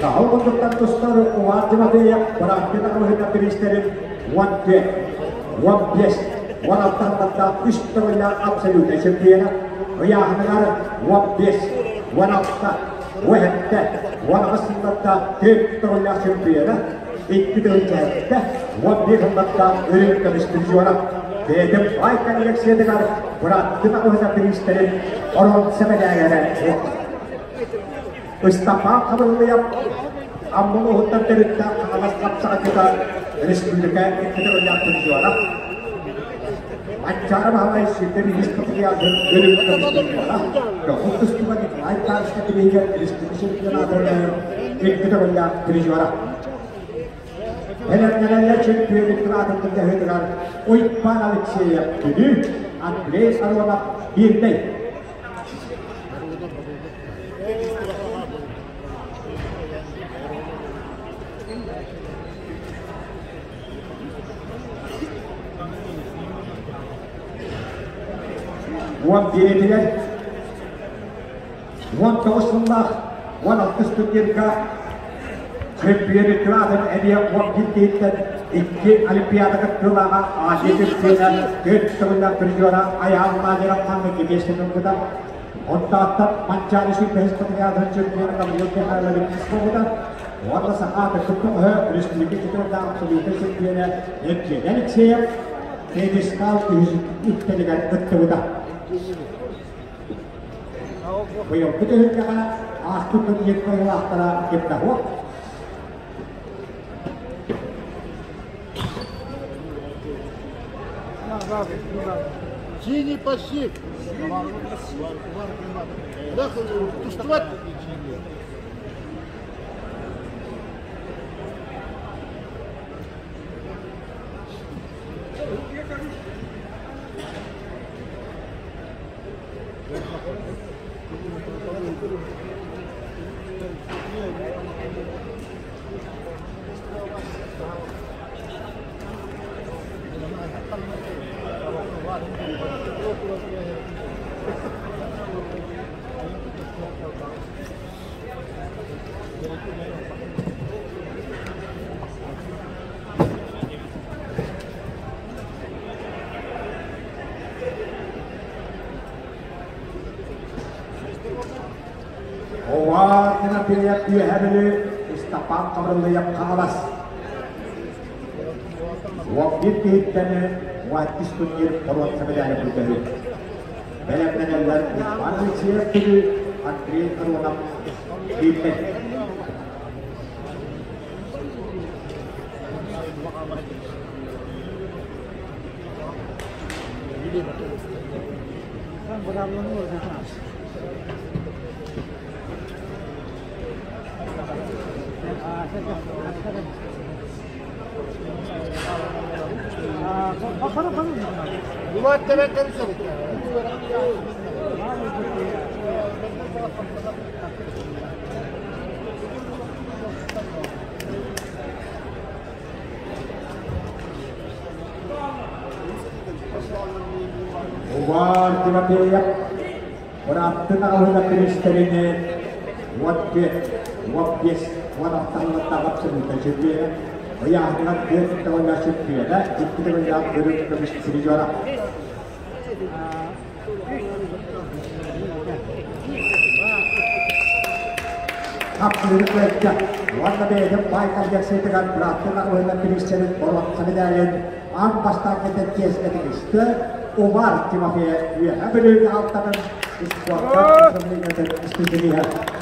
Таһыл курдуктан тустар Иван Тимофеев бырааттыы таҥаһыта бириистэрин 14, 15, 16 сыллардаах үс төгүллээх абсолютнай чемпиона, ыйааһыныгар 15, 16, 17, 18 сыллардаах төрт төгүллээх чемпиона, 2 тыһыынча 7, 11 сыллардаах үрүҥ көмүс призера. Бэйэтин баай коллекциятыгар бырааттыы таҥаһыта бириистэрин боруонса мэдээлэрэ суох. Ыстапаан Хабырыллыйап Амма улууһуттан төрүттээх Хаҥалас хапсаҕайдьыта, республика икки төгүллээх призера. Манчаары Баһылай сүүрдэр үһүс патриархын үрүҥ көмүс призера. Көҕүл тустууга Николай Тарскай бирииһигэр республика чемпионатыгар икки төгүллээх призера. Бэлэмнэнэллэр чемпионун кыраатын кырдьаһыытыгар Уйбаан Алексеев Бүлүү, Андрей Аронов Мирнэй. 11-итигэр 19 сыллаах 16 турнирга чемпионы кыраатын эмиэ 11 киһиттэн икки олимпиада кыттыылааҕа Азия чемпиона, төрт төгүллээх призера Айаал Лазарев маҥнайгы миэстэни ылбыта. Онтоохтон Манчаары сүүрбэһис патриархын чемпиона Гаврил Михайлович буолбута. Уонна саха кыттыгы республика четвердаах абсолютнай чемпиона Евгений Алексеев пьедестал үһүс үктэлигэр кыттыбыта. Быйылгы түһүлгэҕэ ааспыт турнир кыайыылаахтара кимнээх Синий пассив. Тустубат. Овар Тимофеев Үөһээ Бүлүү, Ыстапаан Хабырыллыйап Хаҥалас. 11 киһиттэн 12 турнир боруонса мэдээлэ көрдөһүү. Бэлэмнэнэллэр Иван Алексеев Бүлүү, Андрей Аронов Мирнэй. Булат тебе karışır. Увар Тимофеев бырааттын аҕаһына бириистэрини 14, 15, 16 сыллардаах абсолютнай чемпиона, ыйааһыныгар түөрт төгүллээх чемпиона, икки төгүллээх үрүҥ көмүс призера. Хапсыыры уонна бэйэтин баай коллекциятыгар бырааттын аҕаһына бириистэрин боруонса мэдээлин аан бастаан кэтэн чиэскэ тигистэ Умар Тимофеев Үөһээ Бүлүү дьаһалтатын спортка управлениетын исписэлииһэ.